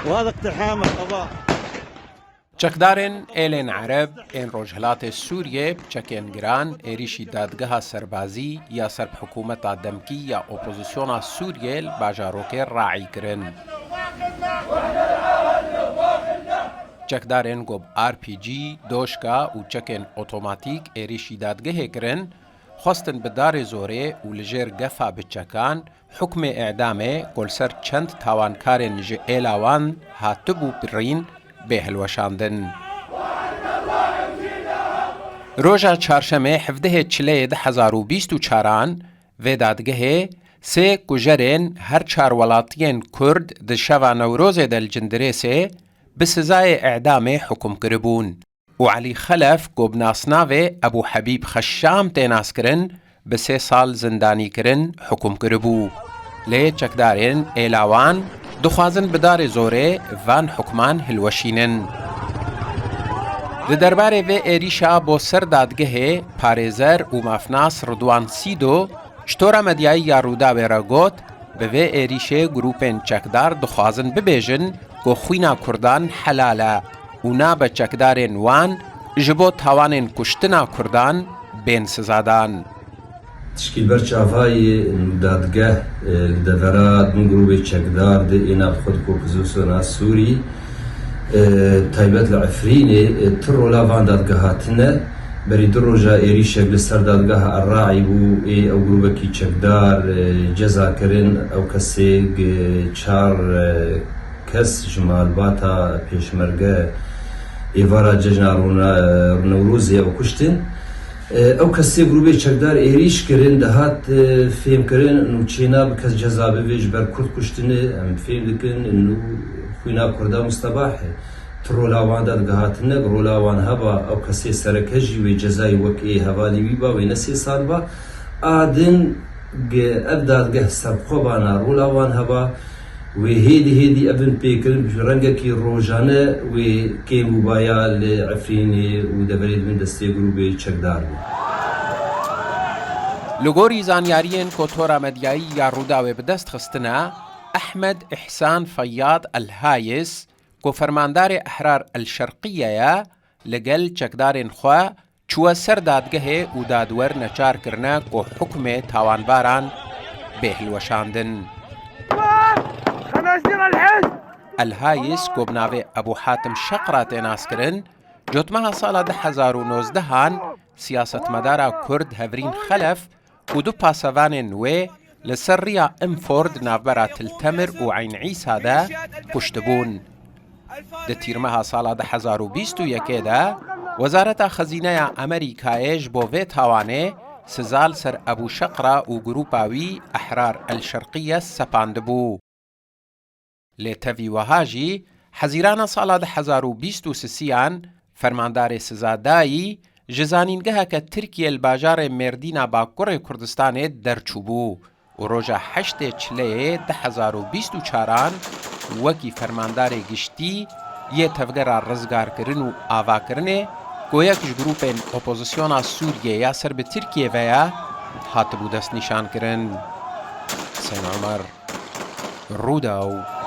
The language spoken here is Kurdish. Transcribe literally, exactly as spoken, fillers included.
وهذا اقتحام القضاء. Çekdarên êlên Ereb ên Rojhilatê Sûriyê bi çekên giran êrîşî dadgeha serbazî ya ser bi hikûmeta demkî ya opozisyona Sûriyê li bajarokê Raî kirin. Çekdarên ku bi R P G, doşka û çekên otomatîk êrîşî dadgehê kirin, xwestin bi darê zorê û li jêr gefa bi çekan hukmê îdamê ku li ser çend tawankarên ji êla wan hatibû birîn bê hilweşandin. Roja çarşemê hevdehê Çileyê du hezar û bîst û çaran vê dadgehê sê kujerên her çar welatiyên Kurd di şeva Newrozê de li Cindirêsê bi sizayê îdamê hukum kiribûn. û Elî Xelef ku bi nasnavê Ebû Hebîb Xeşşam tê naskirin, bi sê sal zindanîkirin hukum kiribû. Lê çekdarên êla wan dixwazin bi darê zorê van hukman hilweşînin. Di derbarê vê êrîşa bo ser dadgehê parêzer û mafnas Ridwan Sîdo ji tora medyayî ya Rûdawê re got, bi vê êrîşê grûpên çekdar dixwazin bibêjin ku xwîna Kurdan helal e û nabe çekdarên wan ji bo tawanên kuştina Kurdan bên sizadan. Tişkîlber çavayê dadgeh, e, li devera din grûbê çekdar de ê nav xwe di Kurkizosona Sûrî, e, taybet li Efrînê, e, ti rola van dadgeha tune. Berî du roja êrîşek li ser dadgeha Erraî bû, ê ew grûbekî çekdar, e, ceza kirin. Ew kesê gi çar, e, kes ji malbata pêşmerge êvara cejna rûna-, Newrozê ew kuştin. E, ew kesê grûbê çekdar êrîş kirin, dihat, e, fêmkirin û çêna bi kes ceza bivê ji ber Kurd kuştinê. Em fêm dikin û xwîna Kurda mustebah e. Ti rola wan de digihatine, rola wan heba, ew kesê sereke jî wê cezayê wek ê hevalî wî ba, wê ne sê sal ba. A din ge-, ev dadgeh serbixwe bana, rola wan heba, wê hêdî hêdî ev bin pêkirin, bi rengekî rojane wê kêm û baya li Efrînê û deverê di bin destê grûbê çekdar bû. Li gorî zanyariyên ku tora medyayî ya Rûdawê bi dest xistine, Ehmed Îhsan Feyyad El Hayis, ku fermandarê Ehrar El Şerqiye ye, li gel çekdarên xwe çûye ser dadgehê û dadwer neçar kirine ku hukmê tawanbaran bê hilweşandin. El Hayis, ku bi navê Ebû Hatim Şeqra tê naskirin, cotmeha sala du hezar û nozdehan siyasetmedara Kurd Hevrîn Xelef û du pasevanên wê li ser riya Imfor di navbera Til Temir û Eyn Îsa de kuştibûn. Di tîrmeha sala du hezar û bîst û yekê de Wezareta Xezîneya Amerîkayê ji bo vê tawanê siza li ser Ebû Şeqra û grûpa wî Ehrar El Şerqiye sepandibû. Lê tevî wiha jî, Hezîrana sala du hezar û bîst û sisiyan, fermandarê sizadayî ji zanîngeheke Tirkiyê li bajarê Mêrdîna Bakurê Kurdistanê derçûbû û roja heştê Çileyê du hezar û bîst û çaran wekî fermandarê giştî yê Tevgera Rizgarkirin û Avakirinê, ku yek ji grûpên opozisyona Sûriyê ya ser bi Tirkiyê ve ye, hatibû destnîşankirin. Husên Omer, Rûdaw.